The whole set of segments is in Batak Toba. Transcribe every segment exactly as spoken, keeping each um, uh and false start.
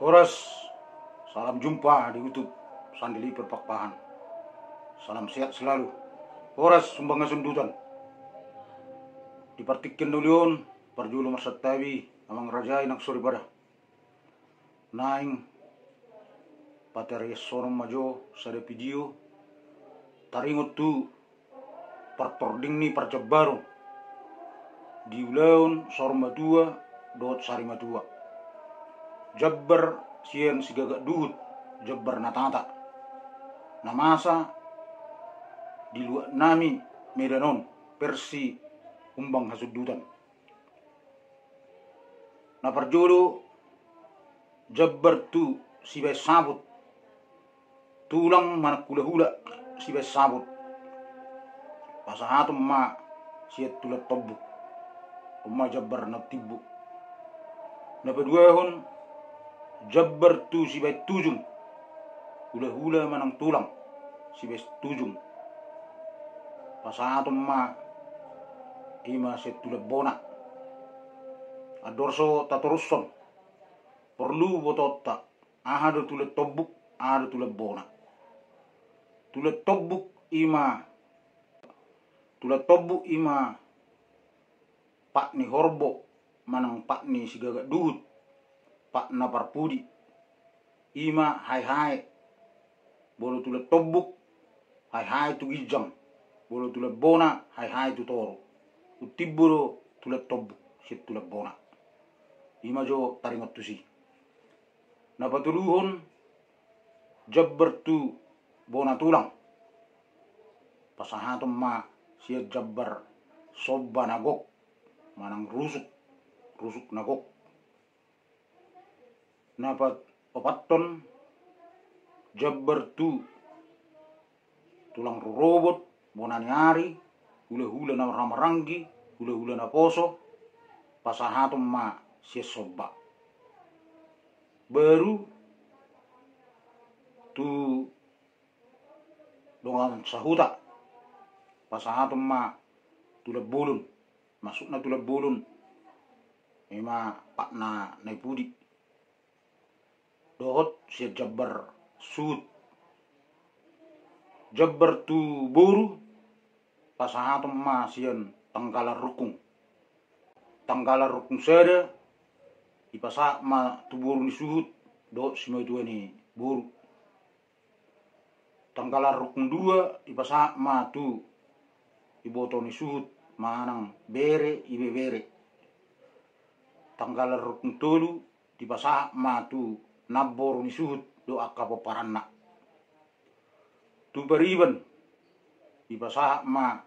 Horas, salam jumpa di YouTube Sandi Liver Pakpahan. Salam sehat selalu. Horas, Humbang Hasundutan. Di partingkian na uli on, parjolo marsantabi amang raja i nang soripada. Naeng patariashonon ma jo sada video taringot tu partording ni parjambaron di ulaon saur matua dohot sari matua. Jambar sian Sigagak Duhut, jambar na tata, na masa di luat nami Medan on, versi Humbang Hasundutan. Na parjolo, jambar tu sibaen saput, tulang manang hulahula sibaen saput. Pasahaton ma sian tulan tombuk. On ma jambar na timbo. Na paduahon, jambar tu sibaen tujung, hulahula manang tulang sibaen tujung. Pasahaton ma i ma sian tulan bona. Andor so tatorushon, porlu botoonta, aha do tulan tombuk, aha do tulan bona. Tulan tombuk i ma, tulan tombuk i ma pat ni horbo manang pat ni Sigagak Duhut, pat na parpudi. I ma haehae, molo tulan tombuk, haehae tu ginjang, molo tulan bona, haehae tu toru. Untimbo do tulan tombuk sian tulan bona. I ma jo taringot tusi. Na patoluhon, jambar tu bona tulang. Pasahaton ma sian jambar somba na gok manang rusuk, rusuk na gok. Na paopathon, jambar tu tulang rorobot, bona ni ari, hulahula na marhahamaranggi, hulahula na poso. Pasahaton ma sian somba. Baru tu dongan sahuta, pasahaton ma tulan bolon. Maksudna tulan bolon, i ma pat na naeng pudi. Dohot sian jambar suhut. Jambar tu boru, pasahaton ma sian tanggalan rungkung. Tanggalan rungkung sada, dipasahat ma tu boru ni suhut dohot simatua ni boru. Tanggalan rungkung dua, dipasahat ma tu iboto ni suhut manang bere, ibebere. Tanggalan rungkung tolu, dipasahat ma tu namboru ni suhut dohot angka pomparanna. Tu pariban, dipasahat ma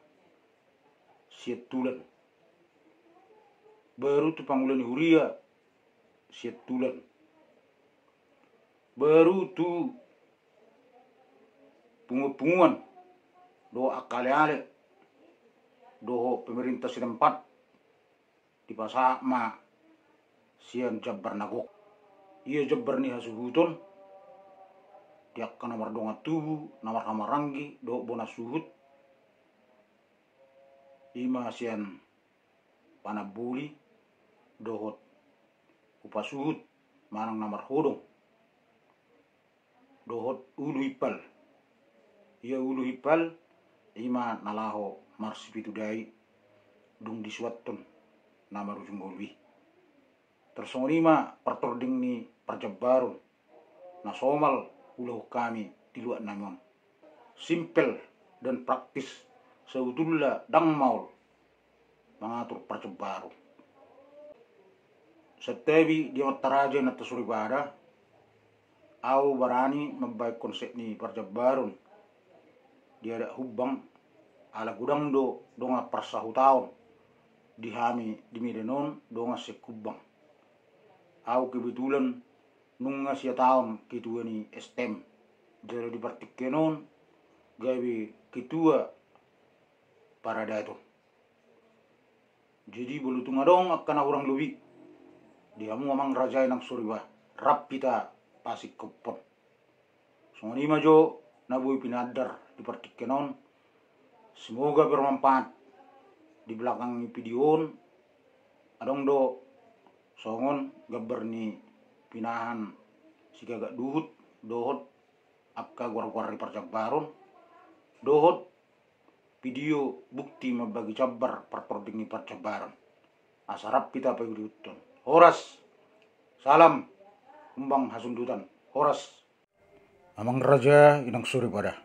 sian tulan. Baru tu pangula ni huria, sian tulan. Baru tu punguan-punguan dohot angka ale-ale dohot pemerintah setempat, dipasahat ma sian jambar na gok. Ia jambar ni hasuhuton di angka na mardongan tubu, na marhahamaranggi dohot bona suhut, i ma sian panamboli dohot upa suhut manang na marhodong, dohot ulu himpal. Ia ulu himpal, i ma na laho marsipitu dai, dung disuanhon na marujung ngolu i. Tarsongon i ma partording ni parjambaron na somal huulahon hami di luat nami on. Simpel dan praktis, sabotulna ndang maol mangatur parjambaron. Santabi di amanta raja, inanta soripada, ahu barani mambahen konsep ni parjambaron di adat Humbang, ala godang do dongan parsahutaon di hami di Medan on dongan sihumbang. Ahu kebetulan nunga sia taon ketua ni STM, jala di partingkian on gabe ketua paradaton. Jadi molo tung adong angka na hurang lobi di hamu amang raja, inang soriba, rap hita pasingkophon. Songon i ma jo na boi pinaandar di partingkian on. Semoga bermanfaat. Di belakang ni video on adong do songon gambar ni pinahan Sigaga duhut dohot angka goar-goar ni parjambaron dohot video bukti mambagi jambar partording ni parjambaron. Asa rap hita paihuthon. Horas. Salam. Humbang hasundutan. Horas. Amang raja, inang soripada.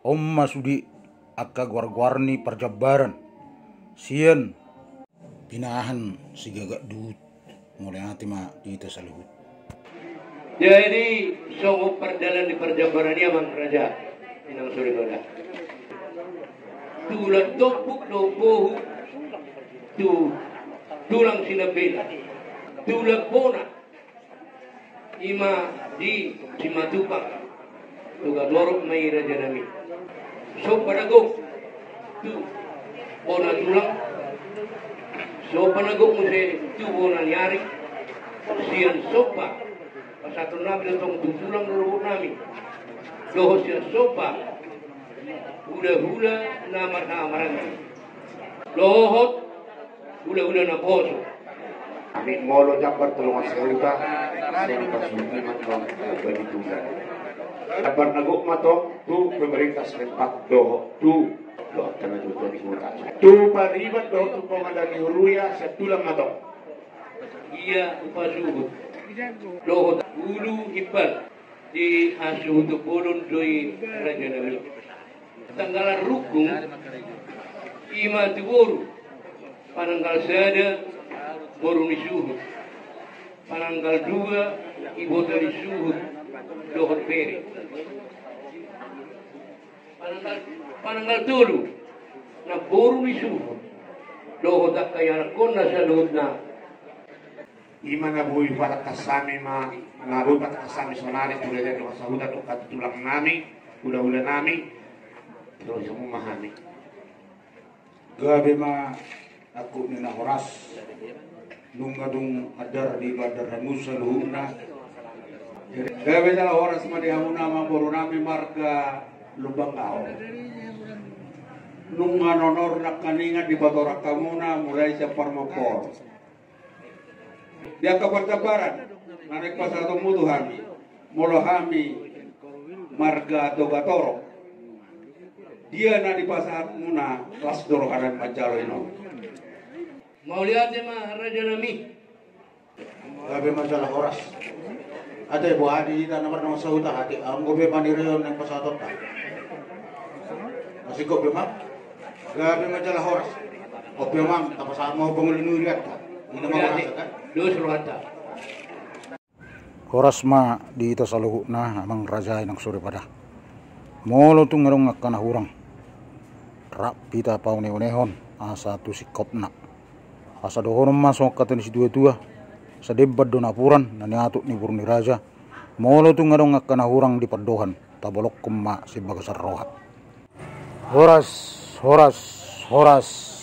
On ma sude angka goar-goar ni parjambaran sian pinahan Sigaga duhut. Mauliate ma di hita saluhut. Jadi songon pardalan ni parjambaran i, amang raja, inang soripada, tulan tombuk do bohu tu tulang sinambela, tulan bona, ima di Simatupang. Toga torop ma i, rajanami. Somba na gok tu bona tulang, somba na gok muse tu bona ni ari. Sian somba pasahatonnami do tong tu tulang rorobotnami, dohot sian somba hulahula na marhamaranggi dohot hulahula na poso. Ami molo jambar tu dongan sahuta, sian pasuhuti ma tong bani tulang. Jambar na gok ma tong tu pemerintah setempat dohot tu dohot angka na tuatua ni huta, tu pariban dohot tu pangadalan ni huria, sian tulang ma tong. Ia hupasuhut dohot ulu himpal di hasuhuton bolon do i, rajanami. Tanggalan rungkung ima tu boru. Pananggal sada boru ni suhut, pananggal dua iboto ni suhut dohot bere, pananggal, pananggal tolu namboru ni suhut dohot angka ianakkonna saluhutna. Ima na boi patangkas hami ma, na boi patangkas hami saonari tu raja ni dongan sahuta, tu angka tulangnami, hulahulanami. Terus hamu ma hami. Gabe ma angkup ni na horas. Nunga dung andar di bandar hamu saluhutna. Gabe jala horas ma di hamuna amangborunami marga Lumbanggao. Nunga nono nangkaningan dipatorang hamuna mulai sian parmokkor. Di angka parjambaran na naeng pasahatonmu tu hami, molo hami marga Togatorop, dia na dipasahatmuna, las do rohanami manjalo i non. Mauliate ma, rajanami. Gabe ma jala horas. Ate, boha di hita na mardongan sahuta, ate, anggo pe panirion naeng pasahatonta. Masingkop pe ma. Gabe ma jala horas. Ope ma, tapasahat ma pangoli ni hurianta. Ina ma horas, kan? Dos rohanta. Horas ma di hita saluhutna, amang raja, inang soripada. Molo tung adong angka na hurang, rap hita paune-unehon asa tu singkopna. Asa dohonon ma songon hata ni situatua: Sademban do napuran na niatut ni boru ni raja. Molo tung adong angka na hurang di pandohan, tabolongkon ma sian bagasan roha. Horas, horas, horas.